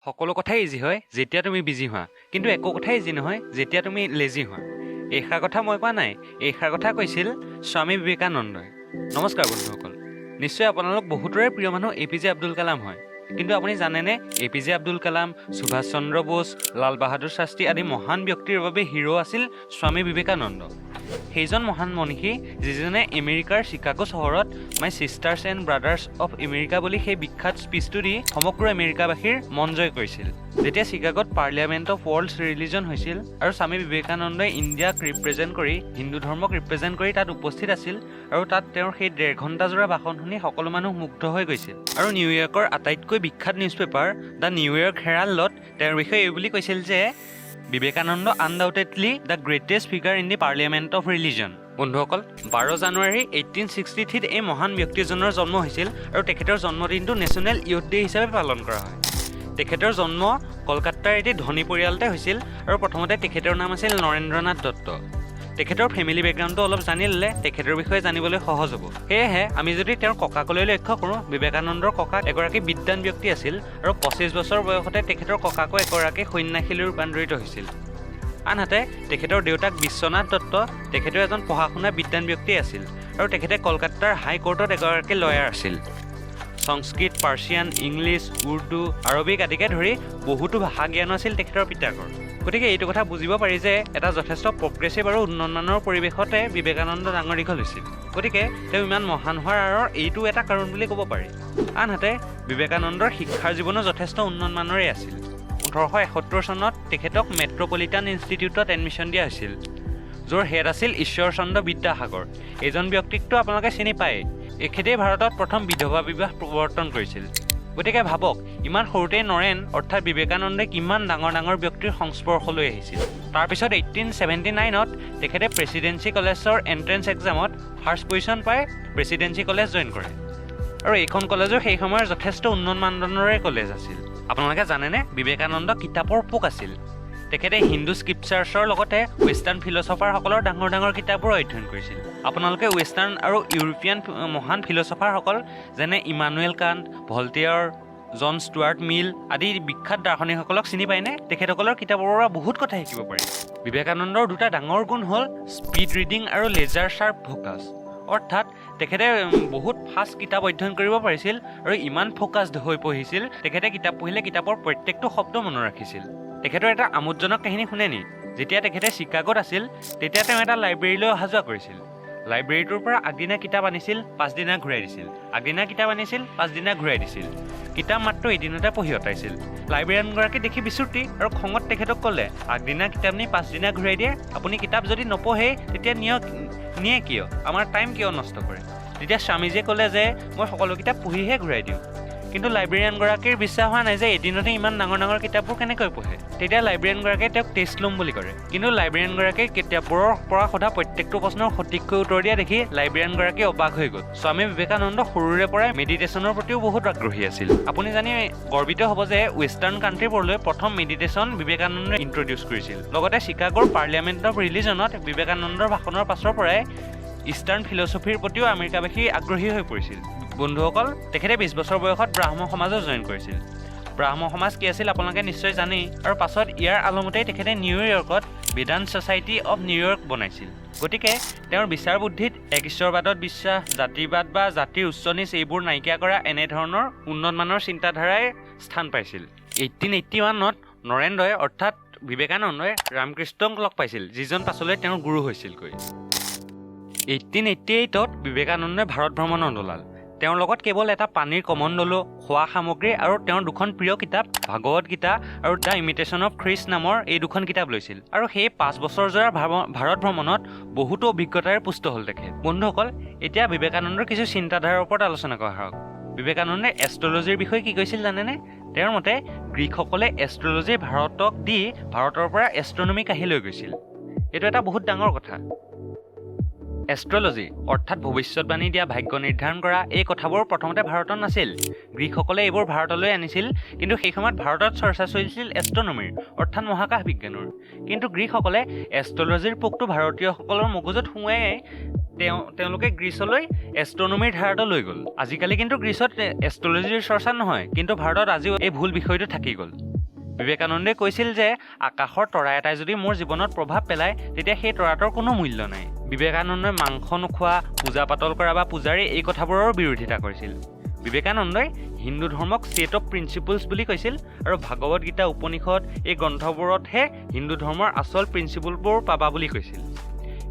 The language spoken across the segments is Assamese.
সকলো কথাই ইজি হয় যেতিয়া তুমি বিজি হোৱা, কিন্তু একো কথাই ইজি নহয় যেতিয়া তুমি লেজি হোৱা। এইষাৰ কথা মই কোৱা নাই, এইষাৰ কথা কৈছিল স্বামী বিবেকানন্দই। নমস্কাৰ বন্ধুসকল, নিশ্চয় আপোনালোক বহুতৰে প্ৰিয় মানুহ A P J Abdul Kalam হয়। কিন্তু আপুনি জানেনে, A P J Abdul Kalam, Subhash Chandra Bose, Lal Bahadur Shastri আদি মহান ব্যক্তিৰ বাবে হিৰ' আছিল স্বামী বিবেকানন্দ। সেইজন মহান মনীষী, যিজনে আমেৰিকাৰ চিকাগো চহৰত "My sisters and brothers of America" বুলি সেই বিখ্যাত স্পীচটো দি সমগ্ৰ আমেৰিকাবাসীৰ মন জয় কৰিছিল। যেতিয়া চিকাগোত পাৰ্লিয়ামেণ্ট অফ ৱৰ্ল্ডছ ৰিলিজন হৈছিল আৰু স্বামী বিবেকানন্দই ইণ্ডিয়াক ৰিপ্ৰেজেণ্ট কৰি, হিন্দু ধৰ্মক ৰিপ্ৰেজেণ্ট কৰি তাত উপস্থিত আছিল আৰু তাত তেওঁৰ সেই 1.5 ঘণ্টাজোৰা ভাষণ শুনি সকলো মানুহ মুগ্ধ হৈ গৈছিল। আৰু নিউয়ৰ্কৰ আটাইতকৈ বিখ্যাত news paper the New York হেৰাল্ডত তেওঁৰ বিষয়ে এই বুলি কৈছিল যে "Vivekananda undoubtedly the greatest figure in the parliament of religion." বন্ধুসকল, 12 জানুৱাৰী 1863ত এই মহান ব্যক্তিজনৰ জন্ম হৈছিল আৰু তেখেতৰ জন্মদিনটো নেশ্যনেল ইউথ ডে হিচাপে পালন কৰা হয়। তেখেতৰ জন্ম কলকাতাৰ এটি ধনী পৰিয়ালতে হৈছিল আৰু প্ৰথমতে তেখেতৰ নাম আছিল নৰেন্দ্ৰনাথ দত্ত। তেখেতৰ ফেমিলি বেকগ্ৰাউণ্ডটো অলপ জানি ল'লে তেখেতৰ বিষয়ে জানিবলৈ সহজ হ'ব। সেয়েহে আমি যদি তেওঁৰ ককাকলৈ লক্ষ্য কৰোঁ, বিবেকানন্দৰ ককাক এগৰাকী বিদ্বান ব্যক্তি আছিল আৰু 25 বছৰ বয়সতে তেখেতৰ ককাকো এগৰাকী সন্যাসীলৈ ৰূপান্তৰিত হৈছিল। আনহাতে তেখেতৰ দেউতাক বিশ্বনাথ দত্ত, তেখেতো এজন পঢ়া শুনা বিদ্বান ব্যক্তি আছিল আৰু তেখেতে কলকাতাৰ হাইকোৰ্টত এগৰাকী লয়াৰ আছিল। সংস্কৃত, পাৰ্চিয়ান, ইংলিছ, উৰ্দু, আৰবিক আদিকে ধৰি বহুতো ভাষা জ্ঞানো আছিল তেখেতৰ পিতাকৰ। গতিকে এইটো কথা বুজিব পাৰি যে এটা যথেষ্ট প্ৰগ্ৰেছিভ আৰু উন্নতমানৰ পৰিৱেশতে বিবেকানন্দ ডাঙৰ দীঘল হৈছিল। গতিকে তেওঁ ইমান মহান হোৱাৰ আঁৰৰ এইটো এটা কাৰণ বুলি ক'ব পাৰি। আনহাতে বিবেকানন্দৰ শিক্ষাৰ জীৱনো যথেষ্ট উন্নতমানৰে আছিল। 1871 চনত তেখেতক মেট্ৰপলিটান ইনষ্টিটিউটত এডমিশ্যন দিয়া হৈছিল, য'ৰ হেড আছিল ঈশ্বৰ চন্দ্ৰ বিদ্যাসাগৰ। এইজন ব্যক্তিকতো আপোনালোকে চিনি পায়েই। এখেতেই ভাৰতত প্ৰথম বিধৱা বিবাহ প্ৰৱৰ্তন কৰিছিল। গতিকে ভাবক, ইমান সৰুতেই নৰেন অৰ্থাৎ বিবেকানন্দই কিমান ডাঙৰ ডাঙৰ ব্যক্তিৰ সংস্পৰ্শলৈ আহিছিল। তাৰপিছত 1879ত তেখেতে প্ৰেচিডেঞ্চি কলেজৰ এণ্ট্ৰেঞ্চ এক্সামত ফাৰ্ষ্ট পজিশ্যন পাই প্ৰেচিডেঞ্চি কলেজ জইন কৰে আৰু এইখন কলেজো সেই সময়ৰ যথেষ্ট উন্নত মানদণ্ডৰে কলেজ আছিল। আপোনালোকে জানেনে, বিবেকানন্দ কিতাপৰ পোক আছিল। তেখেতে হিন্দু স্ক্ৰিপচাৰ্ছৰ লগতে ৱেষ্টাৰ্ণ ফিলচফাৰসকলৰ ডাঙৰ ডাঙৰ কিতাপবোৰো অধ্যয়ন কৰিছিল। আপোনালোকে ৱেষ্টাৰ্ণ আৰু ইউৰোপীয়ান মহান ফিলচফাৰসকল যেনে Immanuel Kant, Voltaire, John Stuart Mill আদি বিখ্যাত দাৰ্শনিকসকলক চিনি পায়নে? তেখেতসকলৰ কিতাপৰ পৰা বহুত কথা শিকিব পাৰি। বিবেকানন্দৰ দুটা ডাঙৰ গুণ হ'ল স্পীড ৰিডিং আৰু লেজাৰ শ্বাৰ্প ফ'কাছ। অৰ্থাৎ তেখেতে বহুত ফাষ্ট কিতাপ অধ্যয়ন কৰিব পাৰিছিল আৰু ইমান ফ'কাছড হৈ পঢ়িছিল, তেখেতে কিতাপ পঢ়িলে কিতাপৰ প্ৰত্যেকটো শব্দ মনত ৰাখিছিল। তেখেতৰ এটা আমোদজনক কাহিনী শুনে নি? যেতিয়া তেখেতে চিকাগোত আছিল, তেতিয়া তেওঁ এটা লাইব্ৰেৰীলৈ অহা যোৱা কৰিছিল। লাইব্ৰেৰীটোৰ পৰা আগদিনা কিতাপ আনিছিল, পাছদিনা ঘূৰাই দিছিল। আগদিনা কিতাপ আনিছিল, পাছদিনা ঘূৰাই দিছিল। কিতাপ মাত্ৰ এদিনতে পঢ়ি অতাইছিল। লাইব্ৰেৰিয়ানগৰাকী দেখি বিচুৰ্তি আৰু খঙত তেখেতক ক'লে, "আগদিনা কিতাপ নি পাছদিনা ঘূৰাই দিয়ে? আপুনি কিতাপ যদি নপঢ়েই তেতিয়া নিয়ক নিয়ে কিয়? আমাৰ টাইম কিয় নষ্ট কৰে?" তেতিয়া স্বামীজীয়ে ক'লে যে মই সকলো কিতাপ পঢ়িহে ঘূৰাই দিওঁ। কিন্তু লাইব্ৰেৰিয়ানগৰাকীৰ বিশ্বাস হোৱা নাই যে এদিনতে ইমান ডাঙৰ ডাঙৰ কিতাপবোৰ কেনেকৈ পঢ়ে। তেতিয়া লাইব্ৰেৰিয়ানগৰাকীয়ে তেওঁক টেষ্ট ল'ম বুলি কৰে। কিন্তু লাইব্ৰেৰিয়ানগৰাকীয়ে কিতাপবোৰৰ পৰা সোধা প্ৰত্যেকটো প্ৰশ্নৰ সঠিককৈ উত্তৰ দিয়া দেখি লাইব্ৰেৰিয়ানগৰাকী অবাক হৈ গ'ল। স্বামী বিবেকানন্দ সৰুৰে পৰাই মেডিটেশ্যনৰ প্ৰতিও বহুত আগ্ৰহী আছিল। আপুনি জানি গৰ্বিত হ'ব যে ৱেষ্টাৰ্ণ কাণ্ট্ৰিবোৰলৈ প্ৰথম মেডিটেশ্যন বিবেকানন্দই ইণ্ট্ৰডিউচ কৰিছিল। লগতে চিকাগোৰ পাৰ্লিয়ামেণ্ট অফ ৰিলিজনত বিবেকানন্দৰ ভাষণৰ পাছৰ পৰাই ইষ্টাৰ্ণ ফিলচফিৰ প্ৰতিও আমেৰিকাবাসী আগ্ৰহী হৈ পৰিছিল। বন্ধুসকল, তেখেতে 20 বছৰ বয়সত ব্ৰাহ্ম সমাজত জইন কৰিছিল। ব্ৰাহ্ম সমাজ কি আছিল আপোনালোকে নিশ্চয় জানেই। আৰু পাছত ইয়াৰ আলমতেই তেখেতে নিউয়ৰ্কত বেদান্ত ছ'চাইটি অফ নিউয়ৰ্ক বনাইছিল। গতিকে তেওঁৰ বিচাৰ বুদ্ধিত এক ঈশ্বৰবাদত বিশ্বাস, জাতিবাদ বা জাতিৰ উচ্চ নীচ এইবোৰ নাইকিয়া কৰা এনেধৰণৰ উন্নতমানৰ চিন্তাধাৰাই স্থান পাইছিল। 1881ত নৰেন্দ্ৰই অৰ্থাৎ বিবেকানন্দই ৰামকৃষ্ণক লগ পাইছিল, যিজন পাছলৈ তেওঁৰ গুৰু হৈছিলগৈ। 1888ত বিবেকানন্দই ভাৰত ভ্ৰমণত ওলাল। তেওঁৰ লগত কেৱল এটা পানীৰ কমণ্ডলু, খোৱা সামগ্ৰী আৰু তেওঁৰ দুখন প্ৰিয় কিতাপ ভাগৱত গীতা আৰু the imitation of খ্ৰীষ্ট নামৰ এই দুখন কিতাপ লৈছিল। আৰু সেই 5 বছৰজোৰা ভাৰত ভ্ৰমণত বহুতো অভিজ্ঞতাৰে পুষ্ট হ'ল তেখেত। বন্ধুসকল, এতিয়া বিবেকানন্দৰ কিছু চিন্তাধাৰাৰ ওপৰত আলোচনা কৰা হওক। বিবেকানন্দে এষ্ট্ৰলজিৰ বিষয়ে কি কৈছিল জানেনে? তেওঁৰ মতে গ্ৰীকসকলে এষ্ট্ৰলজি ভাৰতক দি ভাৰতৰ পৰা এষ্ট্ৰনমি কাঢ়ি লৈ গৈছিল। এইটো এটা বহুত ডাঙৰ কথা। এষ্ট্ৰলজি অৰ্থাৎ ভৱিষ্যতবাণী দিয়া, ভাগ্য নিৰ্ধাৰণ কৰা, এই কথাবোৰ প্ৰথমতে ভাৰতত নাছিল। গ্ৰীকসকলে এইবোৰ ভাৰতলৈ আনিছিল। কিন্তু সেই সময়ত ভাৰতত চৰ্চা চলিছিল এষ্ট্ৰনমিৰ, অৰ্থাৎ মহাকাশ বিজ্ঞানৰ। কিন্তু গ্ৰীকসকলে এষ্ট্ৰলজিৰ পোকটো ভাৰতীয়সকলৰ মগজুত সোমোৱাই তেওঁলোকে গ্ৰীচলৈ এষ্ট্ৰনমিৰ ধাৰাটো লৈ গ'ল। আজিকালি কিন্তু গ্ৰীচত এষ্ট্ৰলজিৰ চৰ্চা নহয়, কিন্তু ভাৰতত আজিও এই ভুল বিষয়টো থাকি গ'ল। বিবেকানন্দই কৈছিল যে আকাশৰ তৰা এটাই যদি মোৰ জীৱনত প্ৰভাৱ পেলায়, তেতিয়া সেই তৰাটোৰ কোনো মূল্য নাই। বিবেকানন্দই মাংস নোখোৱা, পূজা পাতল কৰা বা পূজাৰী এই কথাবোৰৰ বিৰোধিতা কৰিছিল। বিবেকানন্দই হিন্দু ধৰ্মক ছেট অফ প্ৰিন্সিপলছ বুলি কৈছিল আৰু ভাগৱত গীতা, উপনিষদ এই গ্ৰন্থবোৰতহে হিন্দু ধৰ্মৰ আচল প্ৰিন্সিপলবোৰ পাবা বুলি কৈছিল।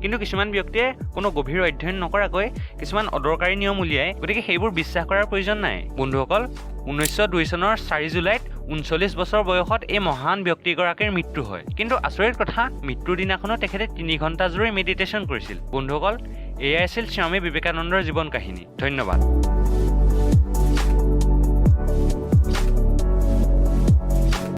কিন্তু কিছুমান ব্যক্তিয়ে কোনো গভীৰ অধ্যয়ন নকৰাকৈ কিছুমান অদৰকাৰী নিয়ম উলিয়ায়, গতিকে সেইবোৰ বিশ্বাস কৰাৰ প্ৰয়োজন নাই। বন্ধুসকল, 1902 চনৰ 4 জুলাইত 39 বছৰ বয়সত এই মহান ব্যক্তিগৰাকীৰ মৃত্যু হয়। কিন্তু আচৰিত কথা, মৃত্যুৰ দিনাখনো তেখেতে 3 ঘণ্টা জুৰি মেডিটেশ্যন কৰিছিল। বন্ধুসকল, এয়াই আছিল স্বামী বিবেকানন্দৰ জীৱন কাহিনী। ধন্যবাদ।